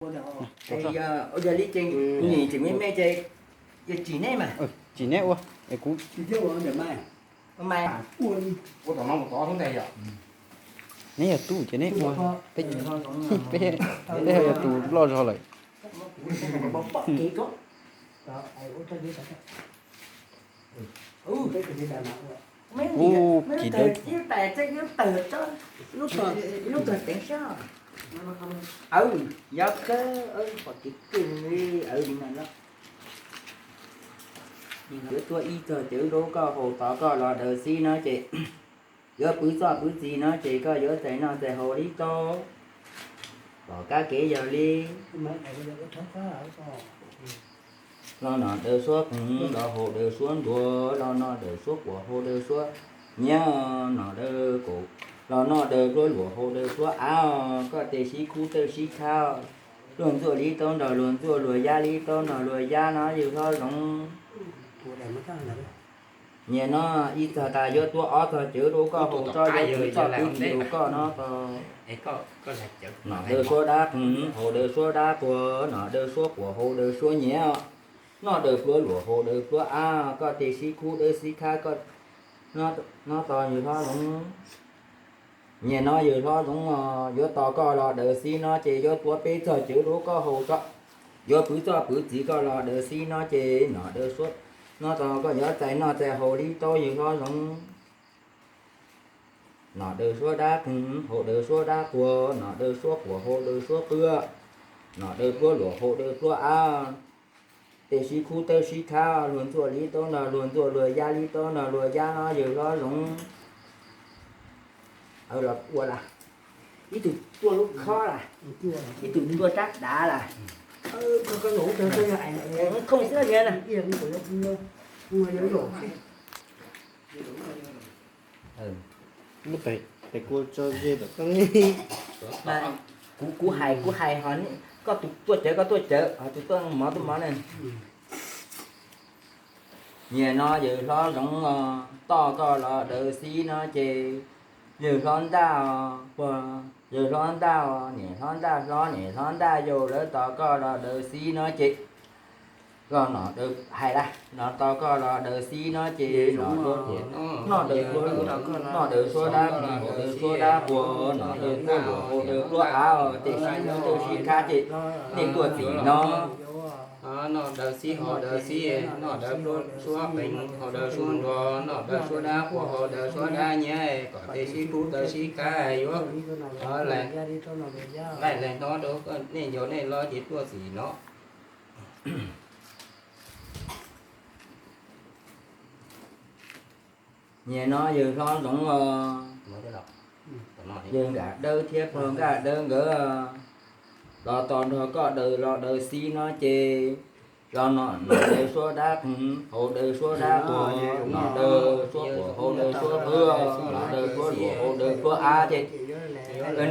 Yog li ces kuv nim tseem me me ces yog tsim neb mas. Tsim neb ua es kuv, neb yog tub ces neb ua, peb, peb yog tus loj zog lawm. Ub, kis dawb. Yuav kawg, pom kev kawg li, li no los. Yuav tuaj ib txog cawv rau koj haus tos koj los daws xib no ces yuav pw txoj pw txiv no ces koj yuav txais noj txais haus li tau. Pom kab kev yog li. Los nom daws suab qeeg, los haus daws suab ntuag, los noj daws suab quas haus daws suab nyiav, nom daws kaum, los noj daws pluab luam haus daws suab av, koj tej sib khub tej sib khab, luag ntxuaj li tau nrog luag ntxuaj, luag yab li tau nrog luag yab no yawg hlob Zoov. Nyias no ib txog tas yuav tuaj ob txog cawv rau koj haus tso, yuav pw txoj pw txiv rau koj no tau. Nom daws suab dab qeeg, haus daws suab dab quas, nom daws suab quas haus daws suab nyiav, noj daws pluab luam haus daws pluab av, koj tej sib khub tej sib khab koj no tau yawg hlob Zoov. Nyias no yawg hlob Zoov yuav tos koj los daws xib no ces yuav tuaj peb txog cawv rau koj haus tso, yuav pw txoj pw txiv koj los daws xib no ces nom daws suab no tau, koj yuav txais noj txais haus li tau yawg hlob Zoov. Nom daws suab dab qeeg, haus daws suab dab quas, nom daws suab quas haus daws suab qwb, nom daws pluab luam haus daws pluab av, tej sib khub tej sib khab, luag ntxuaj li tau nrog luag ntxuaj, luag yab li tau nrog luag yab no yawg hlob Zoov. Ua las, ib tug tuaj lub khob las, ib tug tuaj rab dav las. Khooj xwb na. Kuv, kuv hais, kuv hais ho, koj tus tuaj cawv koj tuaj cawv, ho tus tuaj mov tuaj mov na. Nyias no yawg hlob Zoov toj koj los daws xib no ces yawg hlob Ntaj, yawg hlob Ntaj, niam hlob Ntaj hlob, niam hlob Ntaj yau lawv tos koj los daws xib no ces los nom daws hais las, los tos koj los daws xib no ces los noj daws pluab luam, noj daws suab dab, haus daws suab dab quas, nom daws pluab luam haus daws pluab av, tej sib khub tej sib khab ces nej tuaj txim no. Noj daws xib haus daws xib, noj daws pluab suab qeeg haus daws suab ntuag, noj daws suab dab quas haus daws suab dab nyiav, kom tej sib khub tej sib khab yuav nqaij lees hnov rau nej ncaus nej lo ces tuaj txim no. Nyias no yawg hlob Zoov, yawg Nkaj Dawb thiab pog Nkaj Dawb nkawd los tos nrog koj daws los daws xib no ces los nom daws suab dab qeeg, haus daws suab dab quas, nom daws suab quas haus daws suab qwb, nom daws suab luam haus daws suab av ces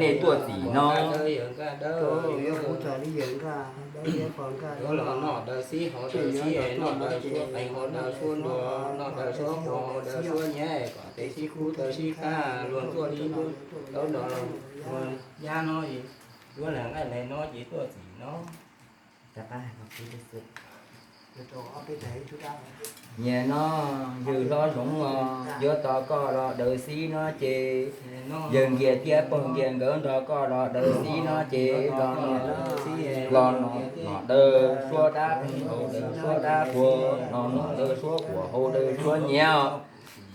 nej tuaj txim no. Yuav los noj daws xib haus daws xib, noj daws suab qeeg haus daws suab ntuag, noj daws suab quas haus daws suab nyiav, kom tej sib khub tej sib khab luag ntxuaj li tau nrog luag yab no, yuav lees nqaij lees hnov ces tuaj txim no. Nyias no yawg hlob Zoov yuav tos koj los daws xib no ces yawg Nkias thiab pog Nkias nkawd nrog koj los daws xib no ces los los nom daws suab dab qeeg haus daws suab dab quas, los nom daws suab quas haus daws suab nyiav,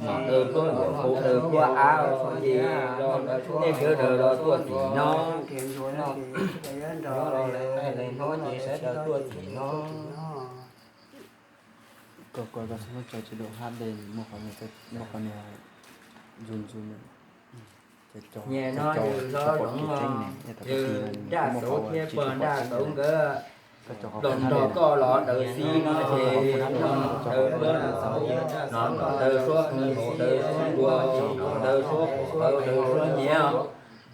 nom daws pluab luam haus daws pluab av ces los nej sawv daws los tuaj txim no. Los lees nqaij lees hnov ces sawv daws tuaj txim no. Nyias no yawg hlob Zoov, yawg Nraj Xauv thiab pog Nraj Xauv nkawd los nrog koj los daws xib no ces los nom daws pluab luam, los nom daws suab qeeg haus daws suab ntuag, nom daws suab quas haus daws suab nyiav,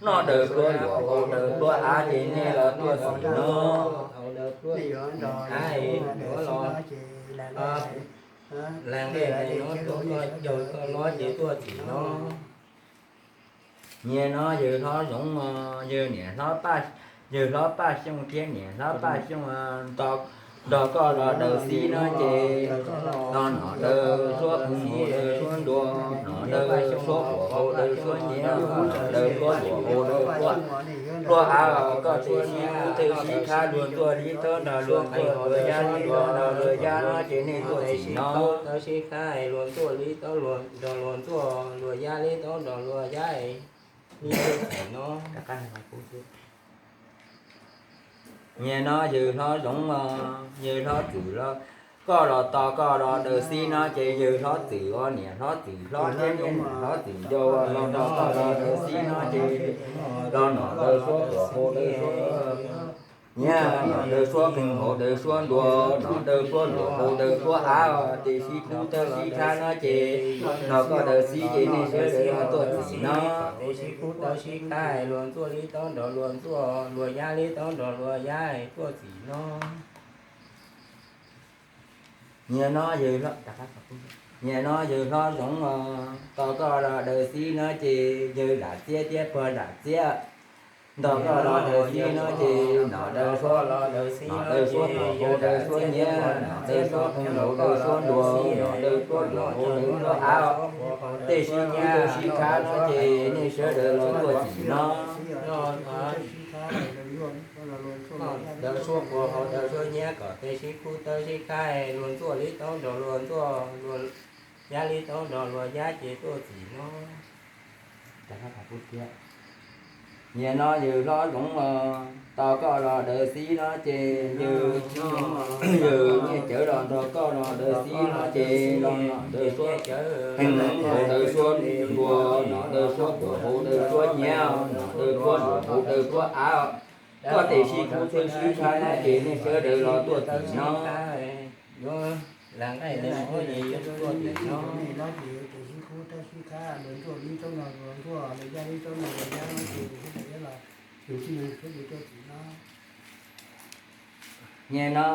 noj daws pluab luam haus daws pluab av ces nej los tuaj txim no. Lees nqaij lees hnov rau koj caug koj lo ces tuaj txim no. Nyias no yawg hlob Zoov, yawg niam hlob Paj, Yawg hlob Paj Xyooj thiab niam hlob Paj Xyooj nrog koj los daws xib no ces, no nom daws suab phoov hauv daws suab ntuas, nom daws suab puam hauv daws suab nyiav, nom daws suab luam hauv daws suab, suab av, koj tes sib kub tes sib khab luag tuaj li thaub nrog luag tuaj, luag ya li thaub nrog luag ya no ces nej tuaj txim no. Tau sib khab luag tuaj li thaub nrog luag tuaj, luag ya li thaub nrog luag ya li txim no. Nyias no yawg hlob Zoov os, yawg hlob Txwm los, koj los tos koj los daws xib no ces yawg hlob Txwm os, niam hlob Txwm hlob thiab niam hlob Txwm Ncau los nrog koj los daws xib no ces, los nom daws suab puam hauv daws suab nyiav, nom daws suab phoov hauv daws suab ntuas, nom daws suab luam hauv daws suab av, tes sib kub tes sib khab no ces, nrog koj daws xib ces nej sawv daws los tuaj txim no. Tes sib kub tes sib khab luag tuaj li thaub nrog luag tuaj, luag ya li thaub nrog luag ya tuaj txim no. Nyias no yawg hlob, nyias no yawg hlob Zoov os, tos koj los daws xib no ces yawg Zam Txiab thiab pog Zam Txiab nrog koj los daws xib no ces, nom daws suab, nom daws suab puam hauv daws suab nyiav, nom daws suab phoov hauv daws suab ntuas, nom daws suab luam hauv daws suab av, tes sib kub tes sib khab no ces nej sawv daws los tuaj txim no. Daws suab puam hauv daws suab nyiav kom tes sib kub tes sib khab luag tuaj li thaub nrog luag tuaj, luag ya li thaub nrog luag ya ces tuaj txim no. Nyias no yawg hlob Zoov os, tos koj los daws xib no ces yawg, yawg Nyiaj Cawv los nrog koj los daws xib no ces los nom daws suab, phoov hauv daws suab ntuas, nom daws suab puam hauv daws suab nyiav, nom daws suab luam hauv daws suab av, koj tes sib kub tes sib khab no ces nej sawv daws los tuaj txim no. Yuav lam nqaij lam muab ces yuav tuaj txim no. Nyias no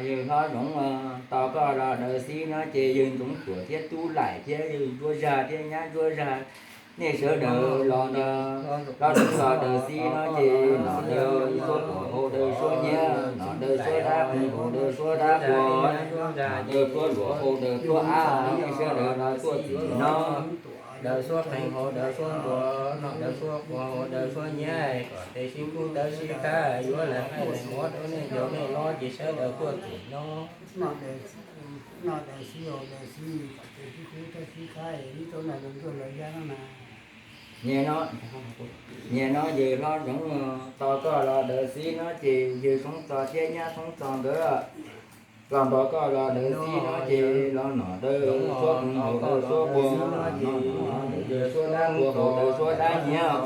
yawg hlob Zoov os, tos koj los daws xib no ces yawg Ntxoov Tuam thiab Tub Laim thiab yawg Ntsuab Zag thiab nyab Ntsuab Zag, nej sawv daws los nrog, los nrog koj daws xib no ces nom daws suab puam hauv daws suab nyiav, nom daws suab dab phoov hauv daws suab dab puam, nom daws suab luam hauv daws suab av, nej sawv daws los tuaj txim no. Daws suab phoov hauv daws suab ntuas, nom daws suab puam hauv daws suab nyiav, kom tes sib kub tes sib khab, yuav lam nqaij lam muab rau nej ncaus nej los ces sawv daws tuaj txim no. Nyias no, nyias no yawg hlob Zoov os, tos koj los daws xib no ces yawg Soob Txos thiab nyab Soob Txos nkawd los nrog koj los daws xib no ces los nom daws suab phoov hauv daws suab ntuas, nom daws suab dab puam hauv daws suab dab nyiav,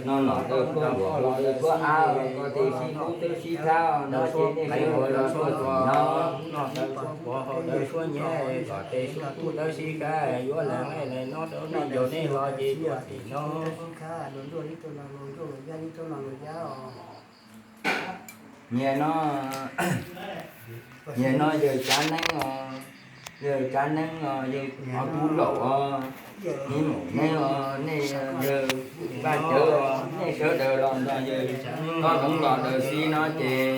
no nom daws suab luam hauv daws suab av, koj tes sib kub tes sib khab no ces nej sawv daws los tuaj txim no. Nom daws suab puam hauv daws suab nyiav, kom tes sib kub tes sib khab, yuav lam nqaij lam muab rau nej ncaus nej los ces tuaj txim no. Nyias no, nyias no yawg Tsav Neeb os, yawg Tsav Neeb os, yawg Tub Laum os, Miv Maum Neeb os, nej yawg Vaj Cawv os, nej sawv daws los nrog yawg Tub Zoov los daws xib no ces,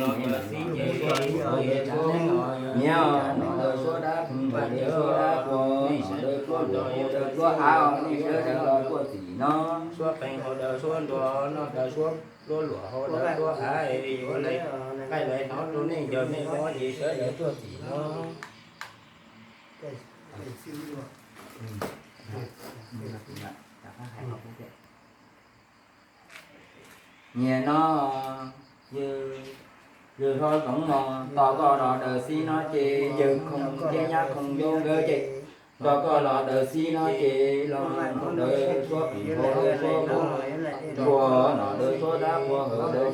nyiav os, nom daws suab dab phoov hauv daws suab dab puam, nom daws suab ntuas hauv daws suab av, nej sawv daws los tuaj txim no. Suab phoov hauv daws suab ntuas, nom daws suab luam hauv daws suab av, yuav lam nqaij lam muab rau nej ncaus nej los ces sawv daws tuaj txim no. Nyias no, yawg hlob Zoov os, tos koj los daws xib no ces yawg Khoo thiab nyab Khoo Yau nkawd ces nrog koj los daws xib no ces los nom daws suab phoov hauv daws suab ntuas, nom daws suab dab puam hauv daws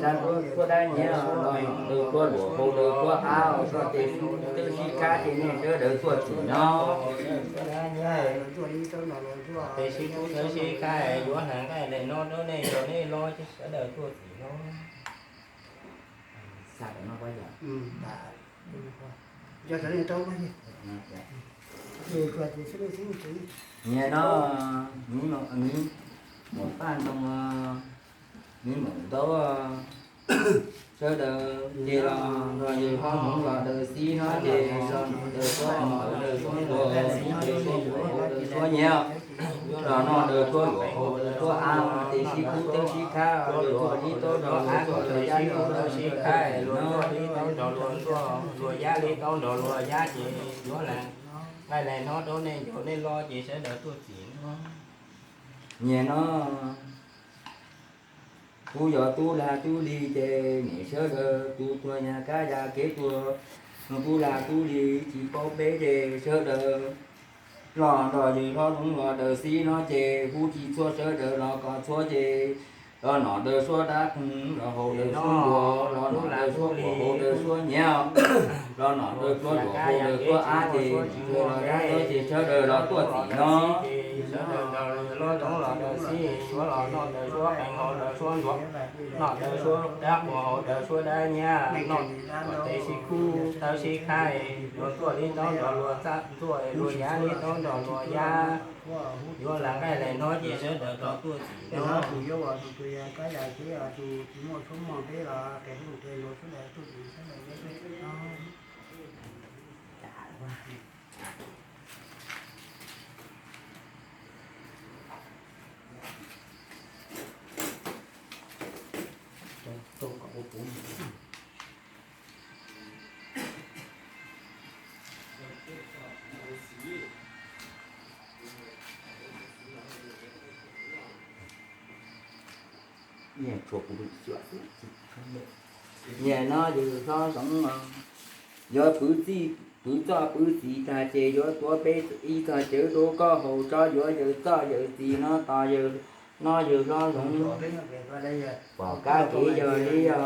suab dab nyiav, los nom daws suab luam hauv daws suab av, koj tes sib kub tes sib khab ces nej sawv daws tuaj txim no. Tes sib kub tes sib khab, yuav lam nqaij lam muab rau nej ncaus nej los ces sawv daws tuaj txim no. Nyias no, Miv Maum Paj Ntoo, Miv Maum Ntaub, Sawv daws ces los nrog yawg hlob Hmoob los daws xib no ces los nrog daws suab qees hauv daws suab ntuas, daws suab nyiav, los nrog daws suab luas hauv daws suab av, tes sib khub tawb sib khab, luag tuaj li taub nrog luag tuaj, luag yab li taub nrog luag tuaj, luag tuaj li taub nrog luag yab ces yuav nqaij laim hnob rau nej ncaus nej lo ces sawv daws tuaj txim no. Nyias no, kuv yog tub lag tub li ces nej sawv daws tus tuag nyag kab ya kev tuag, tub lag tub li tsis paub peb ces sawv daws los nrog yawg hlob Hmoob los daws xib no ces kuv tsis txhua sawv daws los kom txhua ces los nom daws suab dab qees, los haus daws suab ntuas, los nom daws suab quas haus daws suab nyiav, los nom daws pluag luas haus daws pluag av ces tsuas los dab tuab ces sawv daws los tuaj txim no. Sawv daws nrog hlob Hmoob los daws xib, suab los nom daws suab qees haus daws suab ntuas, nom daws suab dab quas haus daws suab dab nyiav, nom tes sib khub tawb sib khab, luag tuaj li taub nrog luag tuaj, luag yab li taub nrog luag yab, yuav lam nqaij laim hnob ces sawv daws los tuaj txim no. Nyias no yawg hlob Zoov, yuav pwv txij pwv txoj pwv txim tag ces yuav tuav peb ib txog cawv rau koj haus tso, yuav yawm txoj yawm txim no tos yawg, no yawg hlob Zoov pom kab kev yog li os.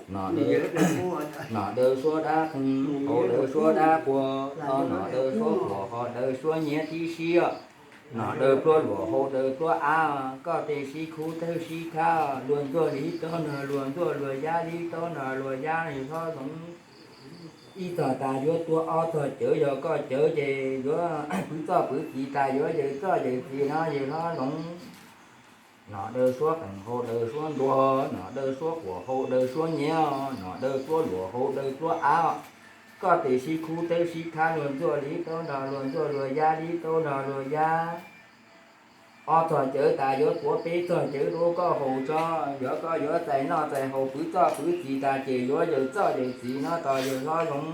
Nom daws suab dab qees, haus daws suab dab quas, los nom daws suab quas haus daws suab nyiav tib si os. Nom daws pluag luas haus daws pluag av, koj tes sib khub tawb sib khab, luag ntxuaj li taub nrog luag ntxuaj, luag yab li taub nrog luag yab, yawg hlob Zoov. Ib txog tas yuav tuav ob txog cawv, yog koj cawv ces yuav pwv txoj pwv txim tas yuav yawm txoj yawm txim no yawg hlob Zoov. Nom daws suab qees haus daws suab ntuas, nom daws suab quas haus daws suab nyiav, nom daws pluag luas haus daws pluag av, koj tes sib khub tawb sib khab, luag ntxuaj li taub nrog luag ntxuaj, luag yab li taub nrog luag yab. Ob txog cawv tas yuav tuav peb txog cawv rau koj haus tso, yuav koj yuav txais noj txais haus pwv txoj pwv txim tas ces yuav yawm txoj yawm txim no tos yawg hlob Zoov.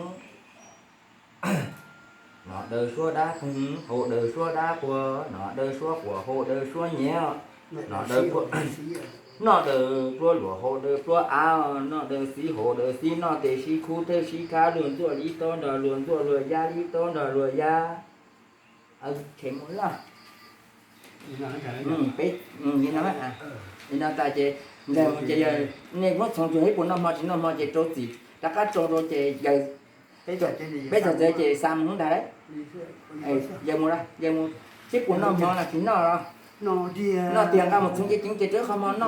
Nom daws suab dab qees, haus daws suab dab quas, nom daws suab quas haus daws suab nyiav, nom daws, nom daws pluag luas haus daws pluag av, nom daws xib haus daws xib noj tes sib khub tawb sib khab, luag ntxuaj li taub nrog luag ntxuaj, luag yab li taub nrog luag yab. Kheev mus laj. Li no tas ces, ces yog nej muab txhoov tsuag ib puas noj hmo tsis noj hmo ces rau txim rov qab rau rau ces yawg, peb txog txawv ces xa mus ntag. Yawg mus, yawg mus, sib puas noj hmo los tsis noj los noj tiag, nqa mus txhoov cev ceev ces rau qhov hmo noj.